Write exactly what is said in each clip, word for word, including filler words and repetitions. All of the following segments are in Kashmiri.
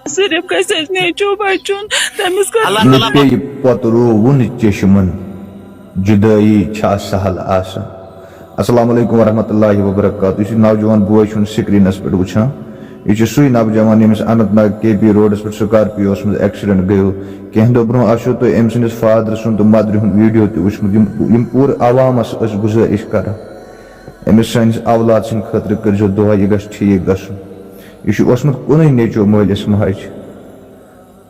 صرف گژھِ اَسہِ نیٚچو بَچُن، تٔمِس کٔر اللہ تعالیٰ مےٚ پیٚیہِ پوٚتہٕ رووُن چشمن، جدٲیی چھا سہل آسان؟ السلام علیکم ورحمۃ اللہ وبرکاتہ۔ یُس یہِ نوجوان بوے چھُنہٕ سکرینس پٮ۪ٹھ وٕچھان، یہِ چھُ سُے نوجوان ییٚمِس اننت ناگ کے پی روڈس پٮ۪ٹھ سکارپیوس منٛز ایکسیڈنٹ گٔیو۔ کینٛہہ دۄہ برونٛہہ آسیو تۄہہِ أمۍ سٕنٛدِس فادر سُنٛد تہٕ مدرِ ہُنٛد ویڈیو تہِ وٕچھمُت، یِم یِم پوٗرٕ عوامس ٲسۍ گُزٲرِش کران، أمِس سٲنِس اولاد سٕنٛدِ خٲطرٕ کٔرۍزیو دُعا، یہِ گژھِ ٹھیٖک گژھُن۔ یہِ چھُ اوسمُت کُنُے نیٚچو مٲلِس ماجہِ۔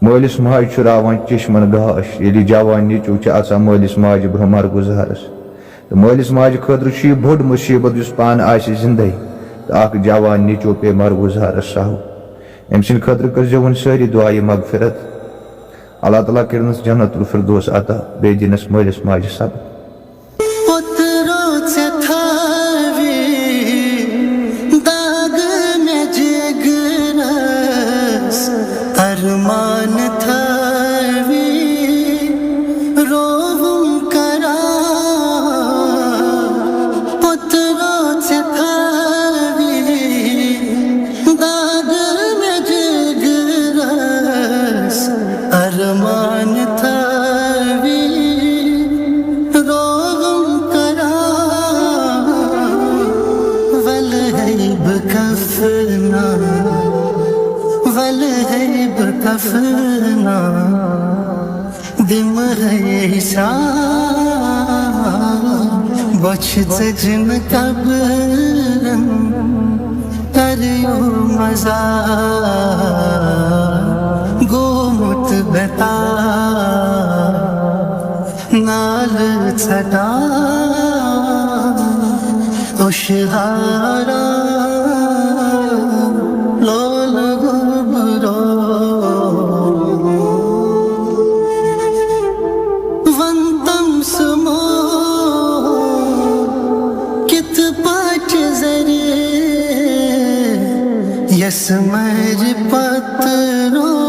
مٲلِس ماجہِ چھُ راوان چشمن گاش، ییٚلہِ جوان نیٚچو چھُ آسان مٲلِس ماجہِ برونٛہہ مرگُزارس۔ تہٕ مٲلِس ماجہِ خٲطرٕ چھُ یہِ بوٚڑ مُصیبت، یُس پانہٕ آسہِ زندے تہٕ اکھ جوان نیٚچو پیٚیہِ مرگُزارس سہو۔ أمۍ سٕنٛدِ خٲطرٕ کٔرۍزیو وۄنۍ سٲری دُعایہِ مغفرت۔ اللہ تعالیٰ کٔرِنَس جنت الفردوس عطا، بیٚیہِ دِنَس مٲلِس ماجہِ صبر۔ پوٚتُرو ژےٚ تھاوِ داغ مےٚ جگرس، ارمان تھاوِ رووُم قرار۔ پوٚتُرو ژےٚ تھاوِ داغ مےٚ جگرس، ارمان تھاوِ روغم کران۔ ولہٕ ہے بہٕ کفنا، ولہٕ ہے بہٕ کفنا، دِمہٕ ہے سا بۄچھِ ژٔجہِ نہٕ قبرن۔ کریو مزار گوٚمُت بے تاب، نالہٕ ژٹان اوشہارا، لولہٕ گوٚبرو۔ وَن تٔمۍ سُہ موت کِتھ پٲٹھۍ زرِ، یَس مَرِ پَتہٕ روو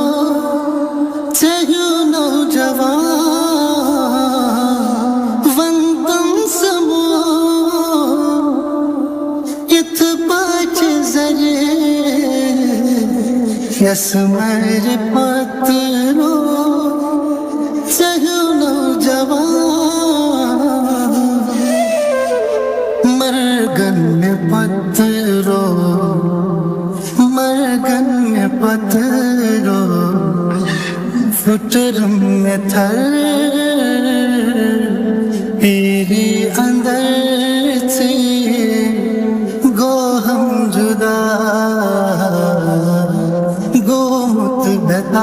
ژےٚ ہیوٗ نوجوان۔ وَن تٔمۍ سُہ موت یِتھ پٲٹھۍ زرِ، یَس مَرِ پَتہٕ روو ژےٚ ہیوٗ نوجوان۔ مَرگَن مےٚ پَتہٕ روو، مَرگَن مےٚ پَتہٕ روو، پھُٹرُم مےٚ تھَر پیٖری اندر ژٕے۔ گوٚو ہم جدا، گوٚمُت بے تاب۔